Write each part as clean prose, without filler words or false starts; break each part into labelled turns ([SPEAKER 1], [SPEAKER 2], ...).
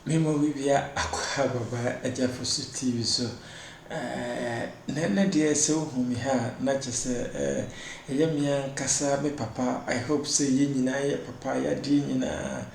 [SPEAKER 1] Mema obi bia akwaaba ba Agya Fosu TV so. Na ɛnnɛ deɛ sɛ wohu me ha a, na kyerɛ sɛ ɛyɛ me ankasa me papa. I hope sɛ yɛn nyinaa yɛ papa, yɛadeɛ nyinaa.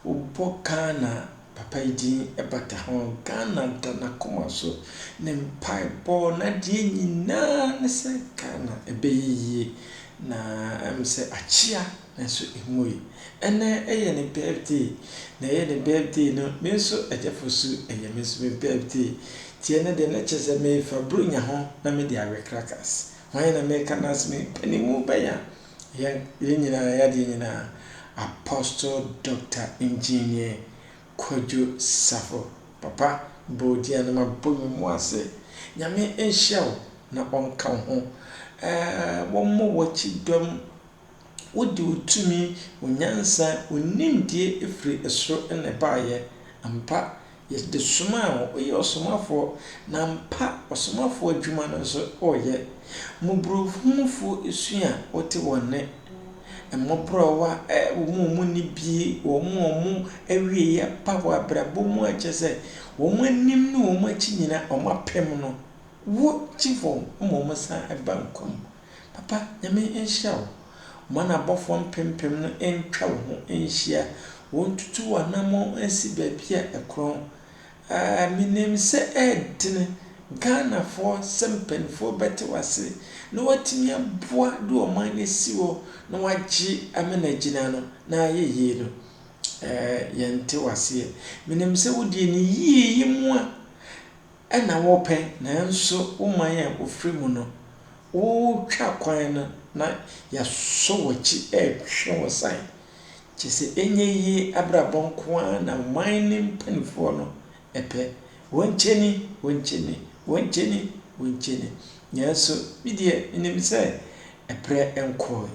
[SPEAKER 1] Wobɔ Ghana papa yi din bata ho. Ghana da n'akoma so. Ne mpaebɔ, n'adeɛ nyinaa ne sɛ Ghana ɛbɛyɛ yie. Na ɛm sɛ akyea nanso ɛmmui. Ɛnnɛ ɛyɛ ne birthday. Na ɛyɛ ne birthday no, me nso Agya Fosu ɛyɛ me nso me birthday. Nti ɛnnɛ deɛ na kyerɛ sɛ merefa Buronya ho na mede awe crackers. Hwan na mereka n'asɛm yi? Panimu bɛn a yɛn yɛn nyinaa yɛadeɛ nyinaa Apostle Doctor Engineer Kwadwo Safo. Papa, bɔ wo din a na mabɔ me mu ase. Nyame nhyira wo na ɔnka wo ho. Ɛɛ wɔmmɔ w'akyi dɔm. Wode wo tumi, wo nyansa, wo nimdeɛ firi soro na ɛbaeɛ. Ampa, yɛde somaa wo. Woyɛ ɔsomafoɔ, na ampa ɔsomafoɔ adwuma no nso woreyɛ. Mmɔborɔhunufoɔ su a wote wɔn nne. Mmɔborɔwa, wɔn a wɔnni bie, wɔn a wɔn awieeɛ aba wɔ abrabɔ mu a kyerɛ sɛ wɔn anim ne wɔn akyi nyinaa wɔapem no, wogye wɔn ma wɔsan ba nkwa mu. Papa, Nyame nhyira wo. Ma n'abɔfoɔ mpempem no ntwa wo ho nhyia. Wɔntutu w'anammɔn nsi baabi a ɛkorɔn. Menim sɛ ɛyɛ Ghanafoɔ sɛ mpanimfoɔ bɛte wo ase na wɔatumi aboa de ɔman no asi hɔ na wɔagye ama no agyina no na ayɛ yie no, yɛnte wo aseɛ. Menim sɛ wodeɛ ne yie yi mu a ɛna wopɛ nanso wo man a wofiri mu no, wotwa kwan no na yɛasɔ w'akyi ɛretwe wo san. Kyerɛ sɛ ɛnyɛ yie abrabɔ nko ara na ɔman no mpanimfoɔ no ɛpɛ. Wɔnkyɛni, wɔnkyɛni, wɔnkyɛni, wɔnkyɛni. Nanso me deɛ menim sɛ ɛberɛ nkɔe,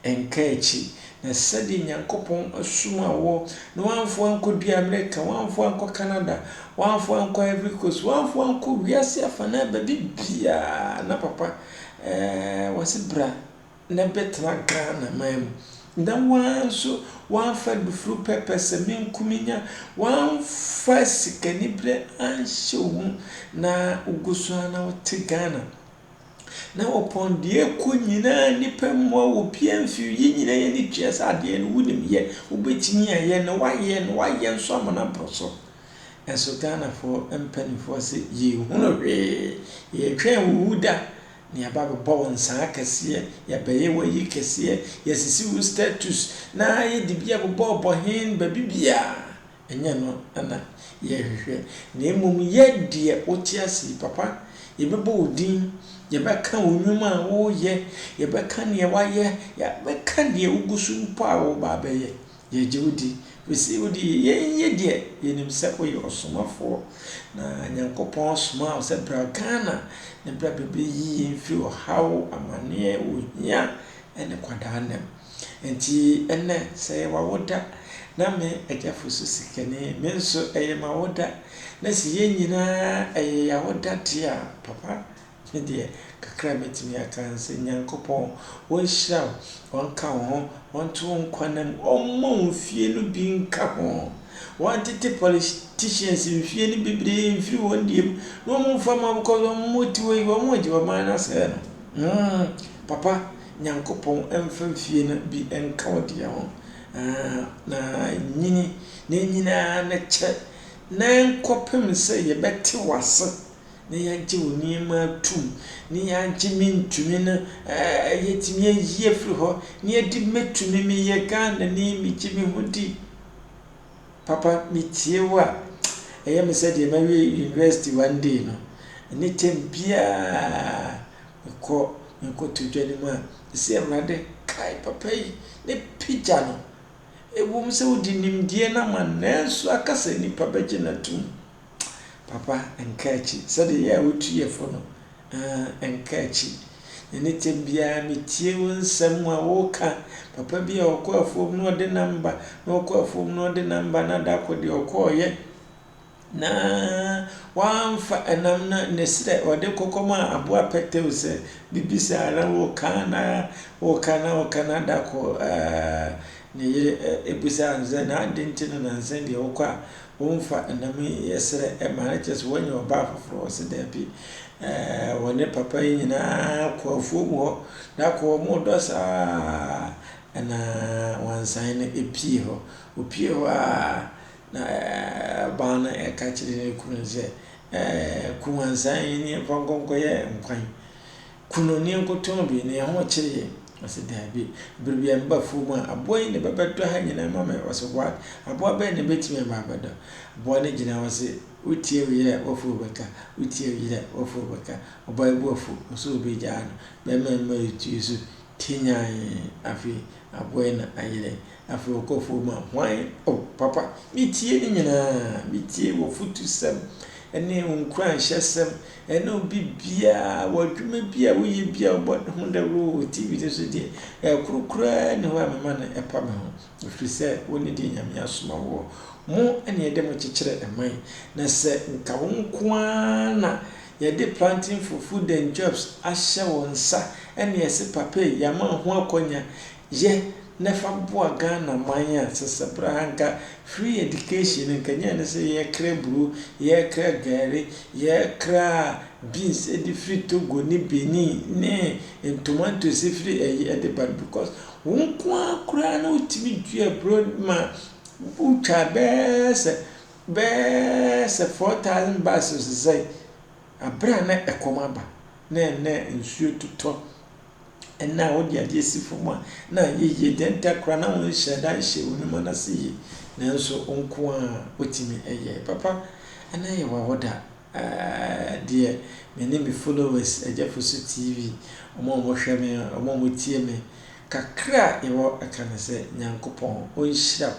[SPEAKER 1] ɛnka akyi. Na sɛdeɛ Nyankopɔn asoma wo na woamfa wo ankɔdua America, woamfa wo ankɔ Canada, woamfa wo ankɔ Ivory Coast, woamfa wo ankɔ wiase afanan baabi biara na papa wɔse bra na bɛtena Ghana man mu. Na woara nso woamfa adufuru pɛpɛ sɛ menkuminya, woamfa sikaniberɛ anhyɛ wo mu na wogu so ara na wote Ghana. Na wɔpɔn deɛ ɛkɔ nyinaa nnipa mmoa wɔ obiara mfi yɛn nyinaa yɛn ani tua sɛ adeɛ no wonim yɛ, wobɛtumi ayɛ na woayɛ na woayɛ nso ama no aboro so. Nso Ghanafoɔ mpanimfoɔ sɛ yɛnhunu hwee, yɛretwɛn wo wu da na yɛaba abɛbɔ wo nsaa kɛseɛ, yɛabɛyɛ wo ayi kɛseɛ, yɛasisi wo status na yɛde bi abobɔbɔ hen baabi biara. Ɛnyɛ no na yɛrehwehwɛ. Na mmom yɛ deɛ wote ase yi, papa, yɛbɛbɔ wo din, yɛbɛka wo nnwuma a woreyɛ, yɛbɛka deɛ woayɛ, yɛbɛka deɛ wogu so mpo a woreba abɛyɛ. Yɛgye wo di. Ɛfiri sɛ wo deɛ yɛnyɛ deɛ yɛnim sɛ woyɛ ɔsomafoɔ. Na Nyankopɔn somaa wo sɛ bra Ghana na bra bɛbɛyi yɛn firi ɔhaw, amanneɛ, ohia ne kwadaa nna mu. Nti ɛnnɛ sɛ ɛyɛ w'awoda na me Agya Fosu Sikani, me nso ɛyɛ m'awoda na sɛ yɛn nyinaa ɛyɛ yɛn awoda deɛ a, papa, me deɛ kakra a mɛtumi aka ne sɛ Nyankopɔn ɔnhyira wo, ɔnka wo ho, ɔnto wo nkwa nna mu, ɔmma wo mfie no bi nka ho. Wɔntete politicians mfie no bebree mfiri wɔn deɛ mu na wɔn mfa ma because wɔn te hɔ yi wɔn regye ɔman no asɛe no. Papa, Nyankopɔn mfa mfie no bi nka wo deɛ ho. Na nyini na nyinaa na kyɛ na nkɔpem sɛ yɛbɛte w'ase na yɛagye wo nneɛma atum na yɛagye mentumi no yɛtumi ayi afiri hɔ na yɛde mɛtumi meyɛ Ghanani megye me ho di. Papa metie wo a ɛyɛ me sɛ deɛ mawie university one day no ne tɛm biara mekɔ mekɔto dwa no mu a ɛsɛ Awurade kae papa yi ne pagya no. Ɛwom sɛ wode nimdeɛ no ama no nanso aka sɛ nnipa bɛgye no atom. Papa nka akyi sɛdeɛ yɛ a wotu yɛ fo no nka akyi. Na ne tɛm biara metie wo nsɛm a woka. Papa bi a ɔkɔ afuom na ɔde nam ba, na ɔkɔ afuom na ɔde nam ba na da koro deɛ ɔkɔɔyɛ na wamfa ɛnam no ne serɛ ɔde kɔkɔmaa aboa pɛtɛw sɛ bibi saa na woka na woka na woka na da koro. ne yere bisaa no sɛ, na adɛn nti na nansa yi deɛ wokɔ a womfa nam yi serɛ ma no kyerɛ sɛ woanya ɔbaa foforɔ? Ɔse daabi. Wɔne papa yi nyinaa kɔ afuom hɔ na kɔ wɔn dɔ saa ɛna wansan no pie hɔ. Ɔpie hɔ a na ɔbaa no ɛka kyerɛ ne kunu sɛ, ku wansan yi ne yɛmfa nkɔ nkɔyɛ nkwan. Ku no ne yɛnkɔtɔn bi na yɛn ho kyere yɛn. Ɔse daabi. Bere bi a meba afuom a aboa yi na ɛbɛbɛdɔ ha nyinaa ma me. Ɔse what? Aboa bɛn na ɛbɛtumi aba abɛdɔ? Aboa no gyina hɔ se, wotie wo yere a w'afuo bɛka. Wotie wo yere a w'afuo bɛka. Ɔbaa yi bo afu. Ɔse ɔbɛgyaa no. Bɛrima mma yɛtue so tinyan. Afei aboa yi na ayerɛ. Afei ɔkɔ afuom a hwan? Oh papa, metie ne nyinaa. Metie w'afotusɛm ne wo nkuranhyɛsɛm ɛne wo biribiara, w'adwuma bi a woyɛ bi a wobɔ ho dawuro wɔ TV no so deɛ, ɛkoro koraa nni hɔ a mema no ɛpa me ho. Ɛfiri sɛ wo ne deɛ Nyame asoma woɔ. Mo ne yɛde mo kyekyere ɛman. Na sɛ nka wo nko ara na yɛde Planting for Food and Jobs ahyɛ wo nsa ɛne yɛse papa yi yɛama wo ho akɔnya yɛ na fa boa Ghana man a, sɛ sɛ berɛ a nka free education no nka nyɛ ne sɛ yɛkra aburo, yɛkra gari, yɛkra beans de firi Togo ne Benin ne ntomatoes firi ɛyi ɛde ba no because wo nko ara koraa na wotumi dua aburo ma wotwa bɛyɛ sɛ 4,000 bags sesɛ abere a na ɛkɔm aba na ɛnɛ nsuo totɔ ɛna a wode adeɛ si fam a na ayɛ yie deɛ nta koraa na wonhyɛ da nhyɛ wo nnwuma no ase yie, nanso wo nko a wotumi ɛyɛ papa. Ɛnɛ yɛ w'awoda deɛ, me ne me followers, Agyafo So TV, ɔmo a wɔhwɛ me, ɔmo a wɔtie me kakra a yɛwɔ ɛka ne sɛ Nyankopɔn ɔnhyira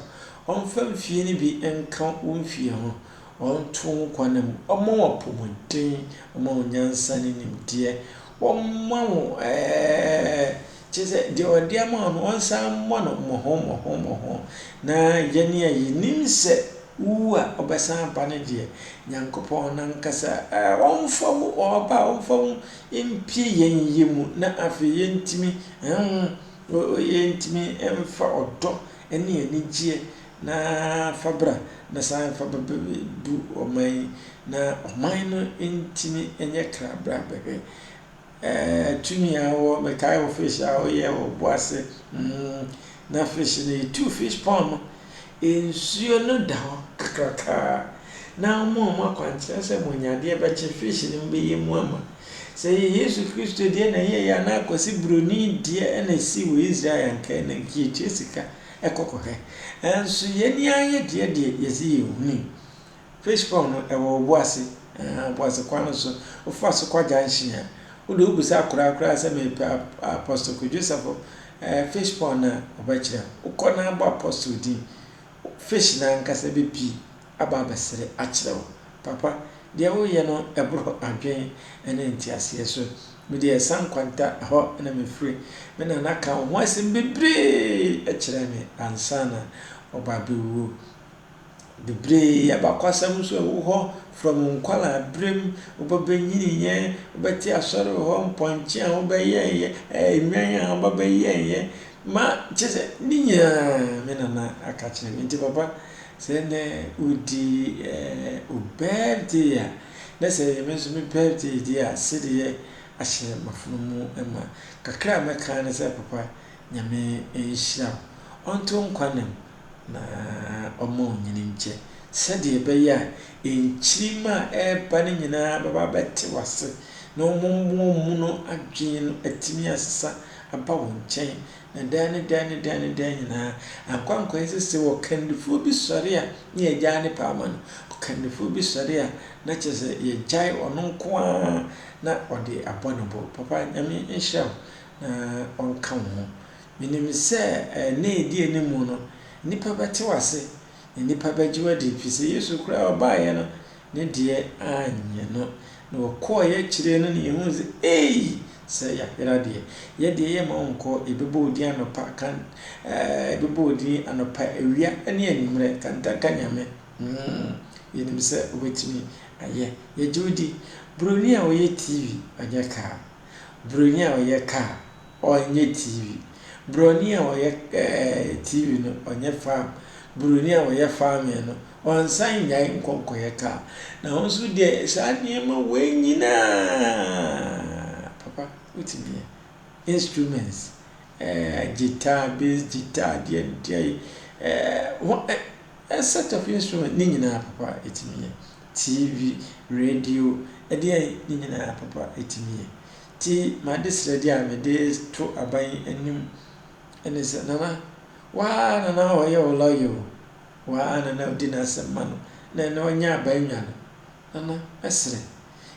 [SPEAKER 1] wo, ɔmfa mfie no bi nka wo mfie ho, ɔnto wo nkwa no mu, ɔma wo apɔmuden, ɔma wo nyansa ne nimdeɛ, ɔma wo kyerɛ sɛ deɛ ɔde ama wo no ɔnsan mmɔ no mmɔho mmɔho mmɔho. Na yɛne a yɛnim sɛ wowu a ɔbɛsan aba no deɛ, Nyankopɔn nankasa ɔmfa wo ɔba a ɔmfa wo mpie yɛn yie mu na afei yɛntumi mfa ɔdɔ ne anigyeɛ na fa bra na san fa bɛbu ɔman yi na ɔman no ntumi nyɛ krabra bɛhwɛ. Tumi a wɔ mekae wɔ fish a woyɛ wɔ Boase na fish no yɛtuu fish pond no, nsuo no da hɔ kakrakaa na wɔn a wɔn akwankyerɛ sɛ mo nyadeɛ bɛkye fish no bɛyɛ mu ama sɛ yɛ Yesu Kristo deɛ na ɛyɛ yɛ anaa Kwasi Buroni deɛ ɛna ɛsi wɔ Israel anka na nka yɛtua sika ɛkɔ kɔhwɛ. Ɛnso yɛn ani ayɛ deɛ yɛsi yɛn huni. Fish pond no ɛwɔ Obuasi, Obuasi kwan no so. Wofa so kɔ junction a, wode wobisa akwaraa koraa sɛ mepɛ Apostle Kwadwo Safo fish pond no a, ɔbɛkyerɛ wo. Wokɔ na abɔ Apostle din, fish no ankasa bɛpie aba abɛsere akyerɛ wo. Papa, deɛ woyɛ no ɛboro adwene ne nteaseɛ so. Mede ɛsan kwanta hɔ na mefiri. Me nana ka wo ho asɛm bebree kyerɛ me ansa na ɔba abɛwuo. Bebree abakwasɛm nso ɛwɔ hɔ from nkwadaa berɛ mu, wobɛbɛnyiniiɛ, wobɛte asɔre wɔ hɔ, mpɔnkye a wobɛyɛɛyɛ, nnwan a wobɛbɛyɛɛyɛ ma kyerɛ sɛ ne nyinaa me nana aka kyerɛ me. Nti papa, sɛ nnɛ wodi wo birthday a, na sɛ ɛyɛ me nso me birthday deɛ a, sedeɛ ahyɛ m'afono mu ma. Kakra a mɛka ne sɛ papa, Nyame nhyira wo, ɔnto wo nkwa nna mu na ɔmma wo nyini nkyɛ sɛdeɛ ɛbɛyɛ a nkyirimma a ɛreba no nyinaa bɛba abɛte w'ase na wɔn mu no adwene no atumi asesa aba wo nkyɛn. Na daa ne daa ne daa ne daa nyinaa ankwankwae sɛ sɛ ɔkandifoɔ bi sɔre a ne yɛgyaa ne paa ma no, ɔkandifoɔ bi sɔre a na kyerɛ sɛ yɛgyae ɔno nko ara na ɔde abɔ ne bo. Papa, Nyame nhyira wo na ɔnka wo ho. Menim sɛ nna a ɛdi anim no, nnipa bɛte w'ase na nnipa bɛgye wo adi ɛfiri sɛ Yesu koraa ɔbaeɛ no, ne deɛ anyɛ no. Na ɔkɔeɛ akyire no na yɛhuu sɛ ei, sɛ yɛahwere adeɛ. Yɛ deɛ yɛmma wo nkɔ, yɛbɛbɔ wo din anɔpa, kan yɛbɛbɔ wo din anɔpa, awia ne anwummerɛ, kantanka Nyame. Yɛnim sɛ wobɛtumi ayɛ. Yɛgye wo di. Buroni a ɔyɛ TV, ɔnyɛ kaa. Buroni a ɔyɛ kaa, ɔnyɛ TV. Broni a ɔyɛ ɛɛ TV no, ɔnyɛ farm. Broni a ɔyɛ farming no, ɔnsan nnyae nkɔ nkɔyɛ car. Na wo nso deɛ, saa nneɛma wei nyinaa, papa, wotumi yɛ. Instruments, guitar, bass guitar, deɛ deɛ, a set of instruments ne nyinaa papa ɛtumi yɛ. TV, radio, ɛdeɛ ne nyinaa papa ɛtumi yɛ. Nti m'adesrɛdeɛ a mede to aban anim ɛne sɛ, Nana, waa nana ɔyɛ wo lawyer o, waa nana odi n'asɛm ma no, na ɛnɛ ɔnyɛ aban nwa no. Nana, mɛsrɛ,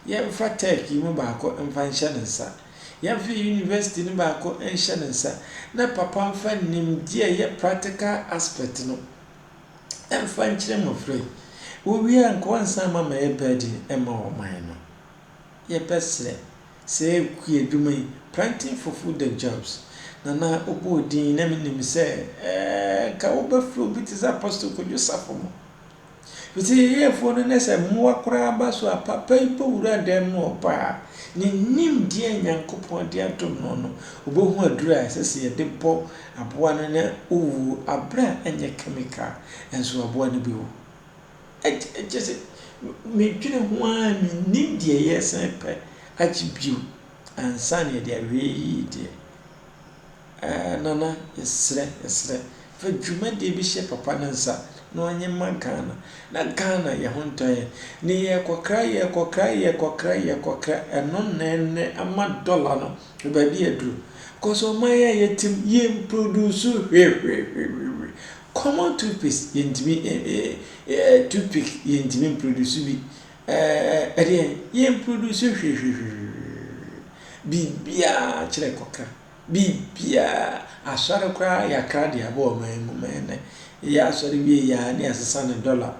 [SPEAKER 1] yɛmfa tech yi mu baako mfa nhyɛ ne nsa. Yɛmfa university no baako nhyɛ ne nsa. Na papa mfa nimdeɛ a ɛyɛ practical aspect no ɛmfa nkyerɛ mmɔfra yi. Wowie a nka ɔnsan ma ma ɛyɛ burden ɛma ɔman no. Yɛbɛsrɛ sɛ ɛkua adwuma yi, Planting for Food and Jobs. Nana wobɔɔ din na menim sɛ nka wobɛfrɛ obi te sɛ Apostle Kwadwo Safo mo. Fiti yɛyɛfoɔ no ne sɛ mmoa koraa ba so a, papa yi bɛwura dan mu ɔba a, ne nimdeɛ a Nyankopɔn de adom no no, wobɛhu aduru a ɛsɛ sɛ yɛde bɔ aboa no na ɔwu aberɛ a ɛnyɛ chemical nso aboa no bɛwu. Ɛkyɛ sɛ medwene ho ara, mennim deɛ yɛresan pɛ agye bio ansa na yɛde awie yi deɛ. Nana, yɛsrɛ, yɛsrɛ, fa dwumadie bi hyɛ papa no nsa na ɔnyɛ ma Ghana. Na Ghana yɛ ho ntɔ yɛn. Ne yɛrekɔkra, yɛrekɔkra, yɛrekɔkra, yɛrekɔkra, ɛno na ɛnnɛ ama dollar no baabi aduru. Because ɔman yi a yɛte mu, yɛn produce hwee hwee hwee hwee. Common toothpaste yɛntumi, toothpick yɛntumi produce bi. Ɛdeɛ yɛn produce hwee hwee hwee. Biribiara kyerɛ kɔkra. Biribiara asɔre koraa yɛakra de abɔ ɔman mu ma ɛnnɛ. Yɛyɛ asɔre wie yɛ a ne yɛasesa no dollar.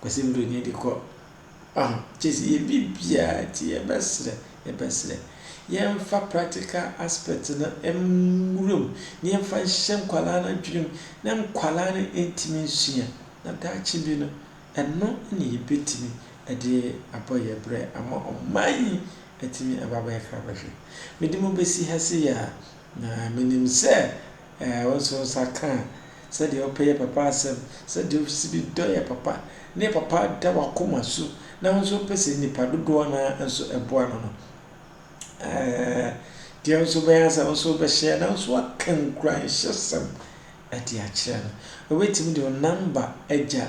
[SPEAKER 1] Kwasi Broni de kɔ. Ɔho kyerɛ sɛ yɛ biribiara nti yɛbɛsrɛ, yɛbɛsrɛ. Yɛmfa practical aspect no nwura mu na yɛmfa nhyɛ nkwadaa no adwene mu na nkwadaa no ntumi nsua. Na daakye bi no, ɛno na yɛbɛtumi de abɔ yɛn brɛ ama ɔman yi atumi aba abɛyɛ krabɛhwɛ. Mede mo bɛsi ha sei a, na menim sɛ wo nso nsa ka a, sɛdeɛ wopɛ yɛ papa asɛm, sɛdeɛ wosi bi dɔ yɛ papa, ne papa da w'akoma so, na wo nso wopɛ sɛ nnipa dodoɔ no ara nso ɛboa no no. Deɛ nso bɛyɛ sɛ wo nso wobɛhyɛ na nso aka nkuranhyɛsɛm de akyerɛ no. Wobɛtumi de wo number agya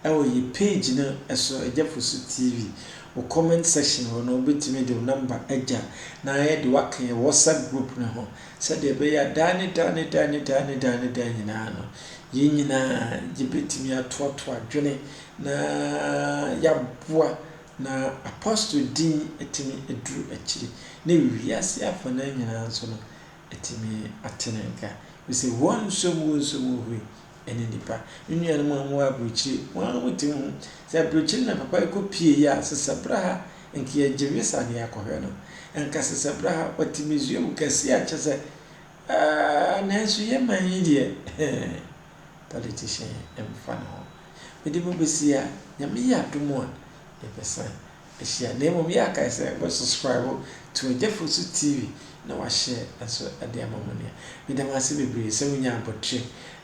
[SPEAKER 1] ɛwɔ yɛ page no so, Agya Fosu TV. Wo comment section hɔ no, wobɛtumi de wo number agya na yɛde waka yɛ WhatsApp group no ho sɛdeɛ ɛbɛyɛ a daa ne daa ne daa ne daa ne daa ne daa nyinaa no, yɛn nyinaa yɛbɛtumi atoatoa adwene na yɛaboa na Apostle din atumi aduru akyiri na wiase afanan nyinaa nso no atumi ate ne nka. Sɛ wɔn nsom wɔn nsom wɔ hɔ yi ɛne nipa. Me nuanom a wɔwɔ aburokyire, wɔn a wɔte ho sɛ aburokyire na papa yi kɔ pie yi a, sesɛbrɛ ha nka yɛgye visa ne yɛakɔhwɛ no. Nka sesɛbrɛ ha wɔte museum kɛseɛ a kyerɛ sɛ nanso yɛ man yi deɛ, politician mfa ne ho. Mede mo bɛsi a, Nyame yɛ adom a, yɛbɛsan ahyia. Na mmom yɛ akae sɛ wobɛ subscribe to Agya Fosu TV na wahyɛ nso de ama mo nua. Meda mo ase bebree sɛ monya abotire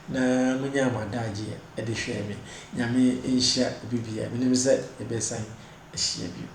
[SPEAKER 1] na monya mo adagyeɛ de hwɛɛ me. Nyame nhyira obi biara. Menim sɛ yɛbɛsan ahyia bio.